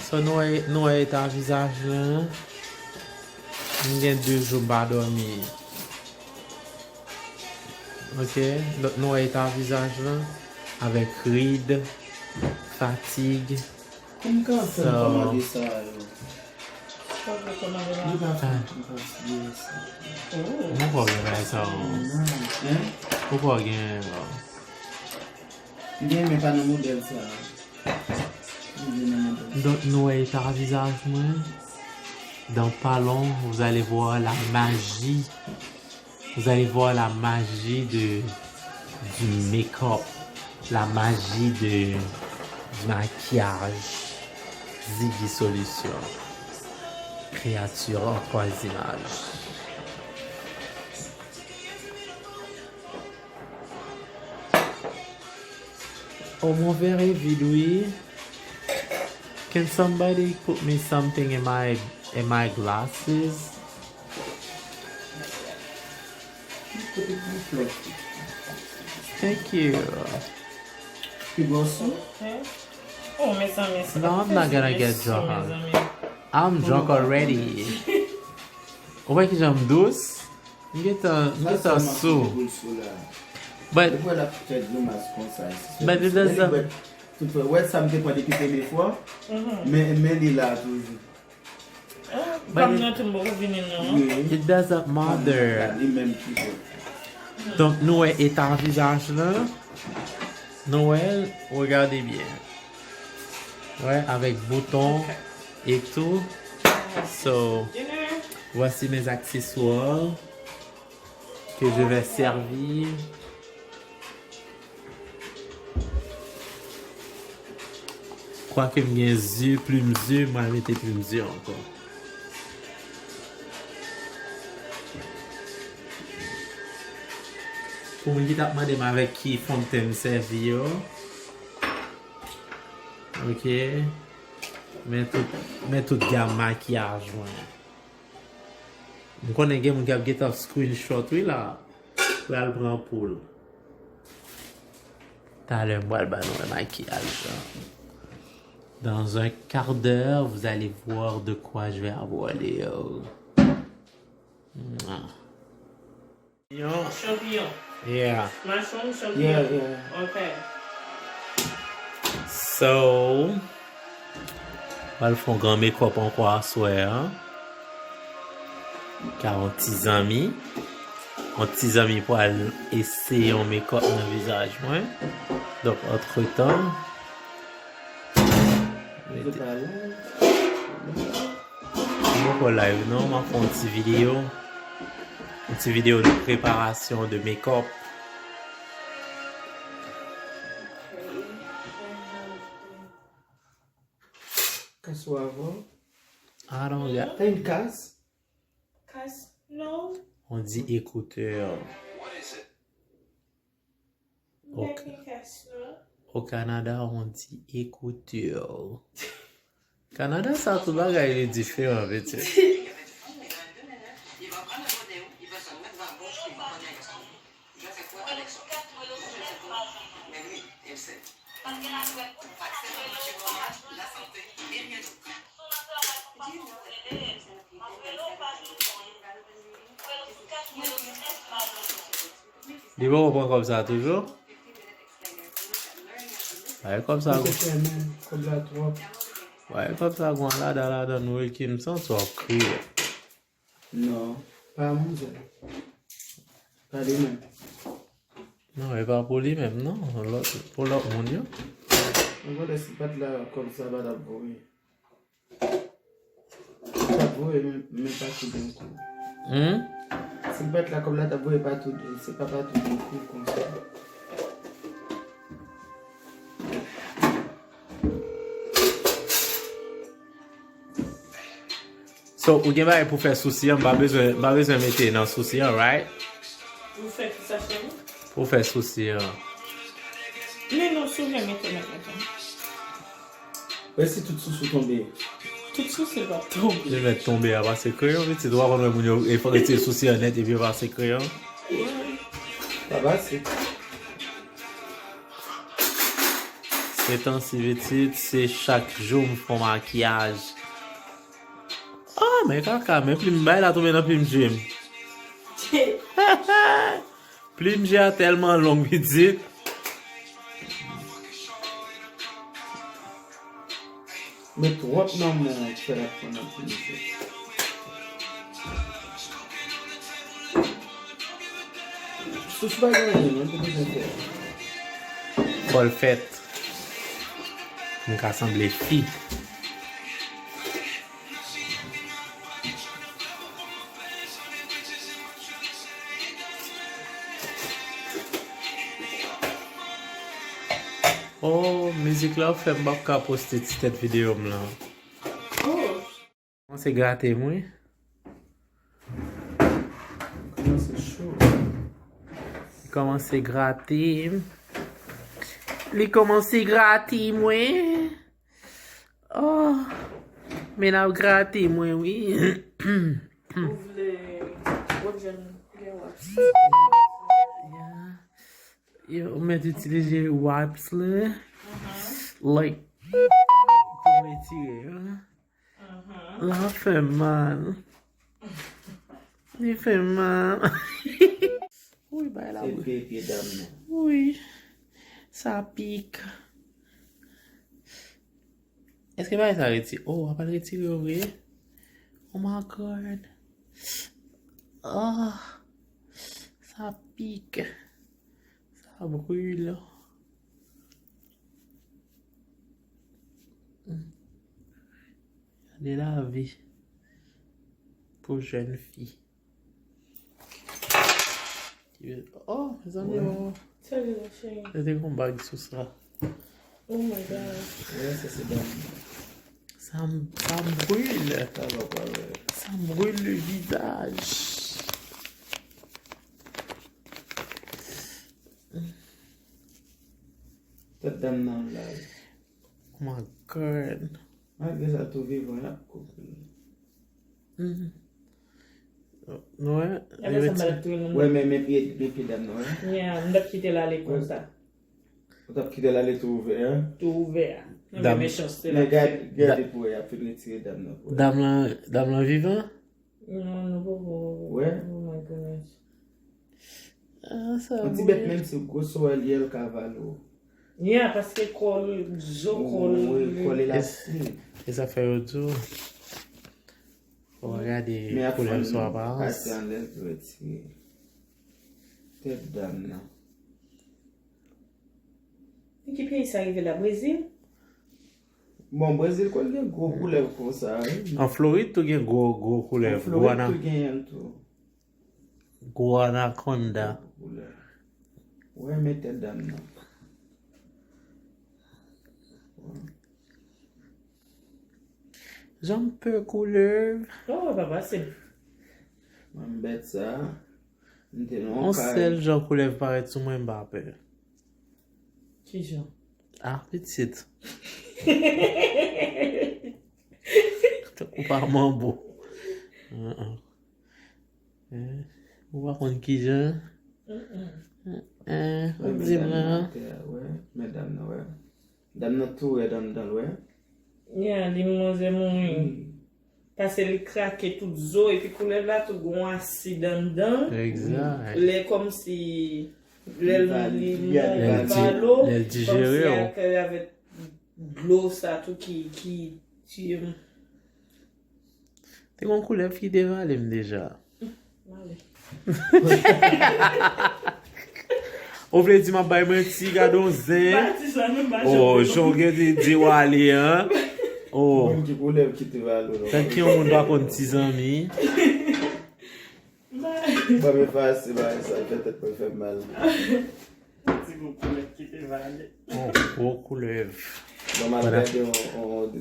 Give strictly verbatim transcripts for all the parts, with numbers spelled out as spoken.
So, nou wè, nou wè eta vizaj lan. M gen de jou m pa dòmi. Ok? Donk, nou wè eta vizaj lan avèk rid, fatig. Pou m ka fè kòmande sa yo. Li pa fè, m pa siye sa. Mwen pa gen bagay sa yo. Hein? Ou pa gen, bro. Li gen, men pa nan modèl sa. Li gen nan modèl. Donk, nou wè eta vizaj mwen. Dans pas long, vous allez voir la magie. Vous allez voir la magie de, du make-up, la magie de, du maquillage. Ziggy Solution. Créature en trois images. Oh, mon verre est vide, oui. Can somebody put me something in my, in my glasses? Thank you. Pi bon sou? Oh, mezanmi, se pa fè sou, mezanmi. No, I'm not gonna get drunk. I'm drunk already. Ou wè kijan m dous? M gentan, m gentan sou. But, but it doesn't. Tout frè, wè sa m te pran depi premye fwa. Men, men li la toujou. But it, it doesn't matter. Li menm ki bon. Donk, nou wè eta vizaj lan. Nou wè, regardez bien. Wè, avèk bouton et tout. So, voici mes accessoires que je vais servir. Kwake m gen zye, plim zye, m al mete plim zye ankò. Pou moun ki t ap mande m avèk ki fondten m sèvi yo. Ok. Men tout, men tout gam makiyaj mwen. M konnen gen moun k ap gentan screenshot wi la. Pral pran poul. Talè m pral ba nou wè makiyaj lan. Dans un quart d'heure, vous allez voir de quoi je vais avoir l'air. Mwah. Chanpinyon. Yeah. Machonm, chanpinyon. Yeah, yeah. Ok. So, pral fè yon gran make-up ankò aswè a. Ka yon ti zanmi. Yon ti zanmi pral eseye yon make-up nan vizaj mwen. Donk, antretan, mete. M poko live non, m ap fè yon ti videyo. Yon ti videyo de preparasyon de make-up. Kas ou avè w? I don't got. T'as une casse? Kas, non. On dit écouteur. Au, au Canada, on dit écouteur. Kanada sa tout bagay li diferan, pitit. Li poko pran kòb sa toujou? Bay kòb sa. Mwen te fèmen kòb la twòp. Bay kòb sa gwan lada ladan nou e ki m santi w ap kriye. Non, pa manzè. Pa li menm. Non, e pa pou li menm, non. Lòt, pou lòt moun yo. Mwen konnen si pa t la, kòb sa pa t ap voye. Li t ap voye, men, men pa tout yon kou. Hmm? Si l pa t la, kòb la t ap voye pa tout, se pa pa tout yon kou konsa. So, ou gen bagay pou fè sousi an, m pa bezwen, m pa bezwen mete nan sousi an, right? Pou fè ki sa, cheri? Pou fè sousi an. Men non, si w vle mete, mete, mete. Wè si tout sousou tonbe. Tout sousou pa tonbe. Li mèt tonbe a pase kreyon, pitit. Ou pa konn wè moun yo, e fò retire sousou an nèt epi yo pase kreyon. Wi. Pa pase. Etan si pitit, se chak jou m fè makiyaj. Ah, men kaka, men plim bay la tonbe nan plim je m. Plim je a tèlman long, pitit. Men twòp nan men w fè l ap pran nan plim je. Sou pa gen anyen, non, te bezwen fè. Fò l fèt. M ka sanble fi. Oh, mizik la fè m p ap ka poste ti tèt videyo m lan. Oh. Kòmanse grate m, wi. Kòmanse cho. Li kòmanse grate m. Li kòmanse grate m, wi. Oh, men ap grate mwen, wi. Ou vle wòp jèn gen wòp. Yeah. Yo, ou mèt itilize wipes la. Like, pou retire, hein. La fè mal. Li fè mal. Wi, bay la. Se wi. Pye, pye dam nan. Wi. Sa pik. Èske bagay sa retire? Oh, w ap al retire yo vre? Oh my God. Ah, sa pik. Sa brûle. Gade lavi pou jèn fi. Oh, mezanmi, oh. Salut, mon chéri. Yo te gon bag sou sa. Oh my God. Wè, sa se dam. Ça m- ça me brûle. Sa m brûle le visage. Tèt dam nan la. Oh my God. Malgre sa, tou vivan, y ap koupe. Mhm. Nou wè, li retire. Wè, men, men pye, men pye dam nan, wè. Yeah, m t ap kite l ale konsa. Ou t ap kite l ale tou ouvè a? Tou ouvè a. Men, men mechanste l ap fè. Men gade, gade pou wè, y ap fin retire dam nan pou wè. Dam lan, dam lan vivan? Non, nou poko. Wè. Oh my goodness. Ah, sa. Yon ti bèt, menm si gwo sou el, yè l ka vale w. Yeah, paske kò l, zo kò l. Wi, kò l elastik. E sa fè yo di w, fò w gade koulè sou aparans. Pati anlè l pou retire. Tèt dam nan. Ki peyi sa rive la? Brezil? Bon, Brezil konn gen gwo koulèv konsa, wi. An Florid tou gen gwo, gwo koulèv. An Florid tou genyen l tou. Gwo anakonda. Gwo koulèv. Wè, men tèt dam nan. Jan m pè koulèv. Oh, pa pase. Mwen m bèt sa. M te nan yon kay. Yon sèl jan koulèv parèt sou mwen, m pa pè. Kijan? Ah, pitit. Ou pa manbo. An, an. Eh, ou pa konn kijan. Mm, mm. Eh, eh, ou di m la. Wè, men dam nan, wè. Dam nan tou rèd anndan l, wè. Ya, li manzè mouri. Paske li krake tout zo, epi koulèv la tou gon asid anndan. Egzak. Lè kòmsi, lè l, li, li vale w, lè l dijere w, kòmsi ak, avèk dlo sa tou ki, ki tiye m. Te gon koulèv ki te vale m deja. Ou vle di m ap bay manti, gade yon zen. Oh, jan w gen di, di w ale, an. Oh. Moun ki koulèv ki te vale w, non. Tank yon moun pa konn ti zanmi. Mwen efase bagay sa, fè tèt mwen fè m mal. Ti gwo koulèv ki te vale. Oh, gwo koulèv. Pandan,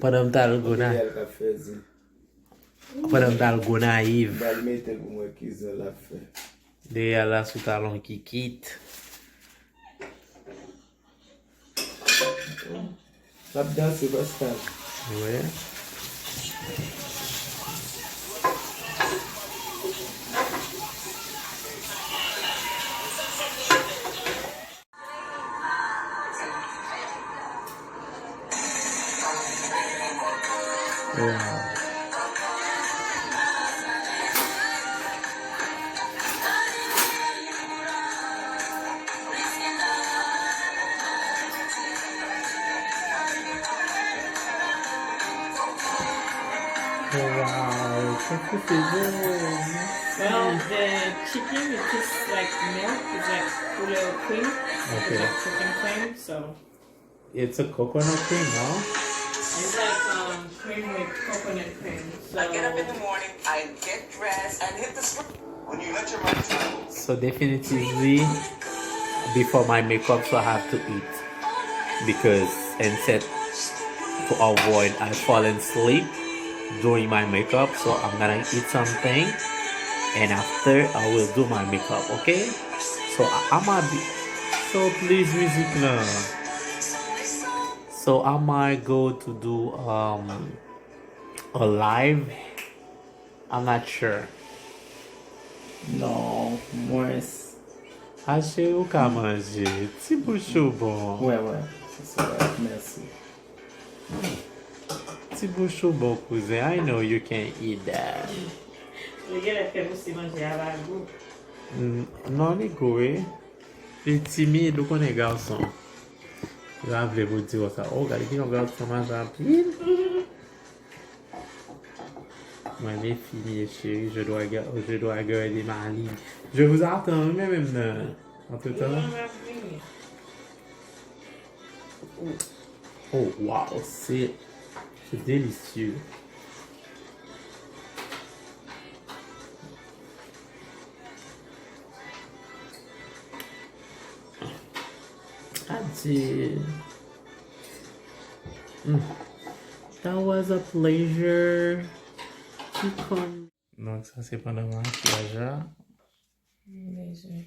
pandan m t al Gonayiv. Pandan m t al Gonayiv. M pral mete l pou m wè ki zen l ap fè. Dèyè la sou talon kikit. L ap danse, Pascal. Wi. Wow. Wow, qu'est-ce que c'est beau. Well, the chicken, it tastes like milk. It's like couleur cream. Okay. It's like chicken cream, so. It's a coconut cream, no? It's like, um, cream with coconut cream. So I get up in the morning, I get dressed, and hit the street. When you let your mind travel. So definitively, before my makeup, so I have to eat. Because instead to avoid, I fall asleep doing my makeup, so I'm gonna eat something, and after I will do my makeup, okay? So I, I'm a bi-, so please, mizik lan. So I might go to do, um, a live. I'm not sure. Non, mwen s- A cheri, ou ka manje. Ti bouch ou bon. Wè, wè. Se sa, wè. Mèsi. Ti bouch ou bon, kouzen. I know you can eat that. Li genlè fè misye manje avagou. N-, non, li gou, wi. Li timid, ou konnen gason. Yo pa vle pou di konsa. Oh, gade ki yon gason manje anpil. Mwen, les filles, mes chéries, je dois ga-, je dois garder ma ligne. Je vous attends, wi, men menm nan. Entre-temps. Oh, wow, c'est, c'est délicieux. Adye. Mm. That was a pleasure to come. Donk, sa se pandan makyaj la. Bezwen.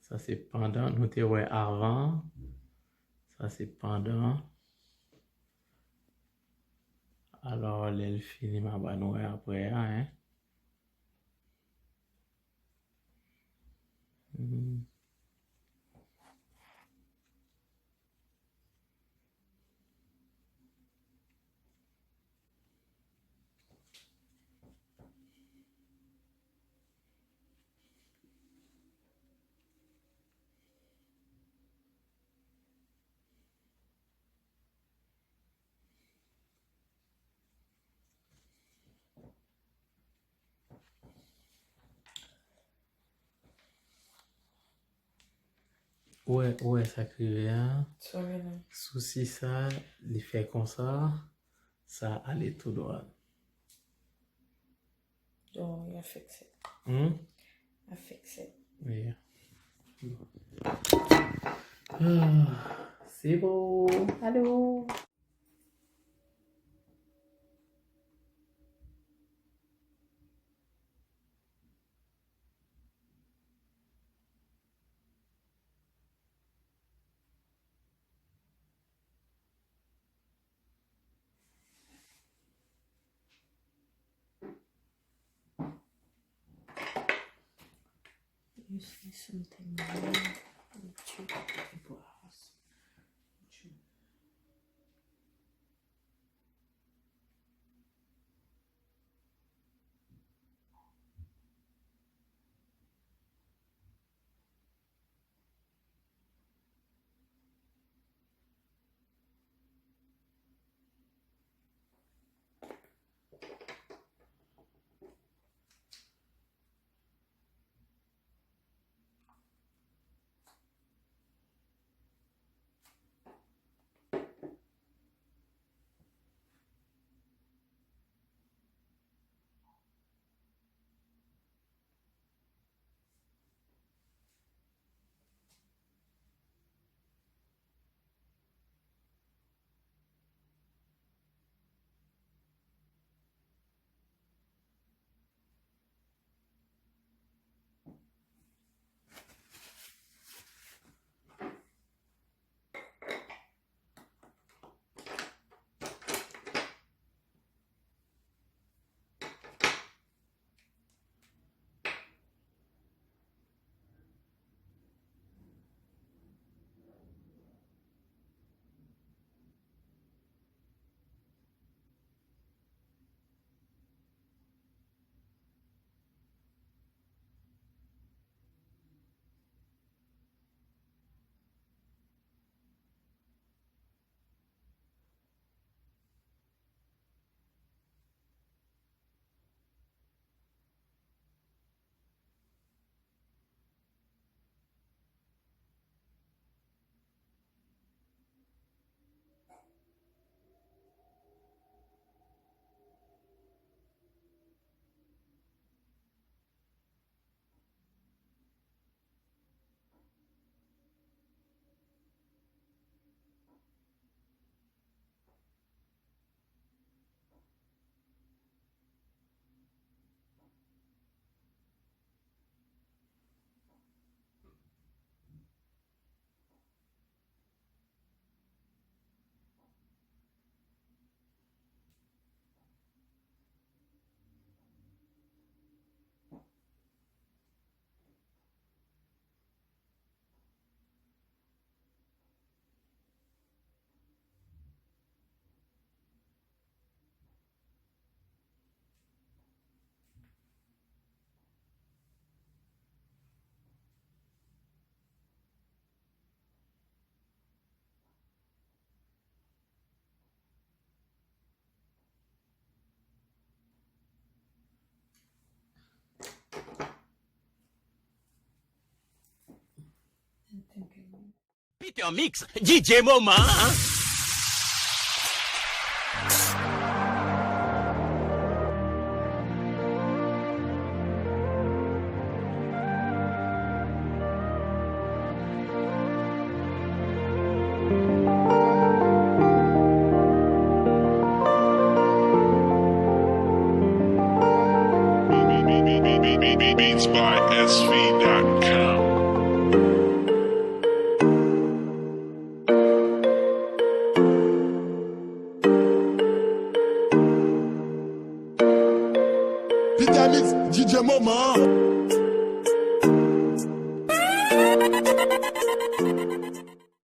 Sa se pandan, nou te wè avan. Sa se pandan. Alò, lè l fini, m a ba nou wè apre a, en. Mhm. Ou wè, ou wè sa k rive a? Sa w gen la? Sousi sa, li fè konsa, sa ale tou dwat. Oh, I fix it. Hmm? I fix it. Yeah. Ah, se bon. Alo. You say something new. What you, what you Peter Mix, D J Moman. Beats by S V dot com. Peter Mix, D J Moman.